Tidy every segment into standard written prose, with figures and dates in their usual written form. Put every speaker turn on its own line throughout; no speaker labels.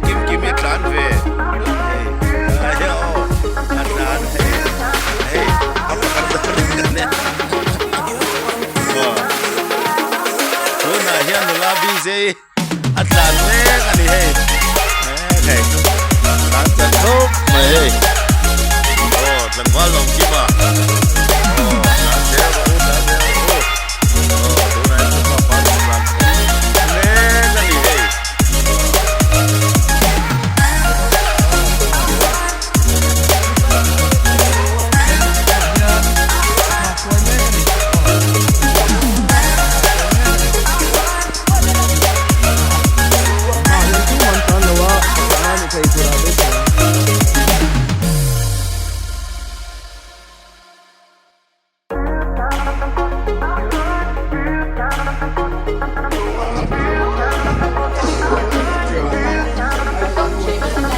Kimkimi tlan ve hei hei aw a tlan hei hei a pakhat dawn in kan en aw tunah hian nula BJ a tlan mek a ni hei hei tlan chak khawp mai hei aw tlangval lawm kim a aw tlan zel rawh u tlan zel rawh u aw tunah hian chhupa pa chu tlan mek a ni hei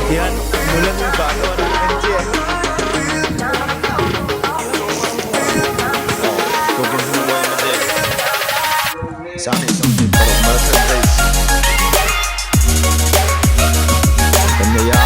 Hian nula nui pah dawn a en chiah. Marathon race kan nei a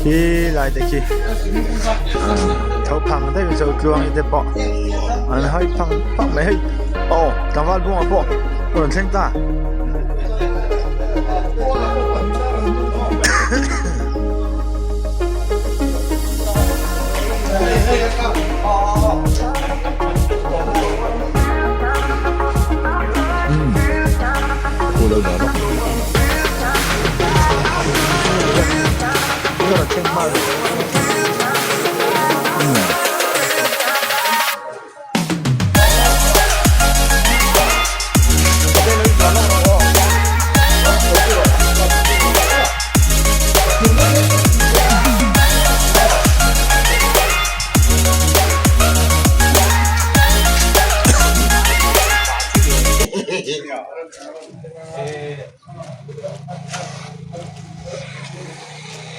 Khi lai te khi tho phang daih mai tluang te pawh an hawi phang phang mai hei aw tlangval buangah pawh a rawn thleng ta.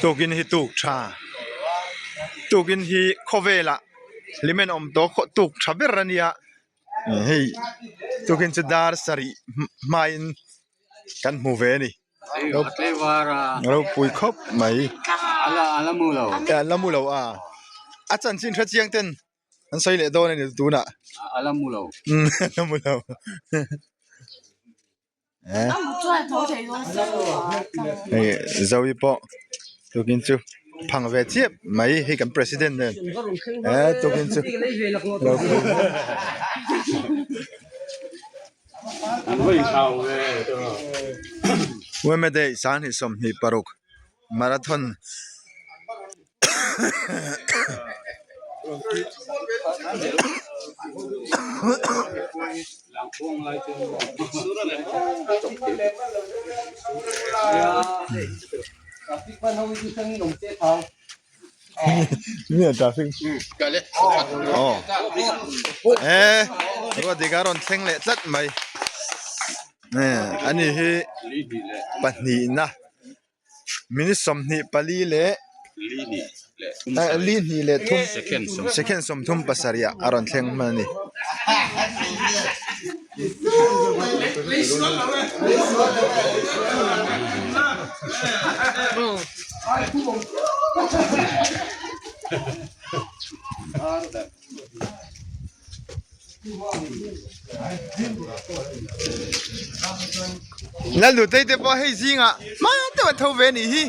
Tukin hi tuk tha tukin hi khawvelah hlimen awm tawh khaw tuk tha ber a nia hei tukin chu dar sarih hmain kan hmu ve a ni ropui khawp mai a la mu lo a a chanchin hre chiang ten an sawi leh dawn a ni tunah a la mu lo a la mu lo Hei Zoe pawh tukin chu phang ve chiah mai hei kan president nen eh tukin chu Women Day 2026 marathon Eh ruat dik a rawn thleng leh tlat mai ani hi pahnihna. Minute 24 leh li hnih leh thum second 37 ah a rawn thleng hman a ni. Lalnutei te pawh hei zingah hma deuh an tho ve a nih hi.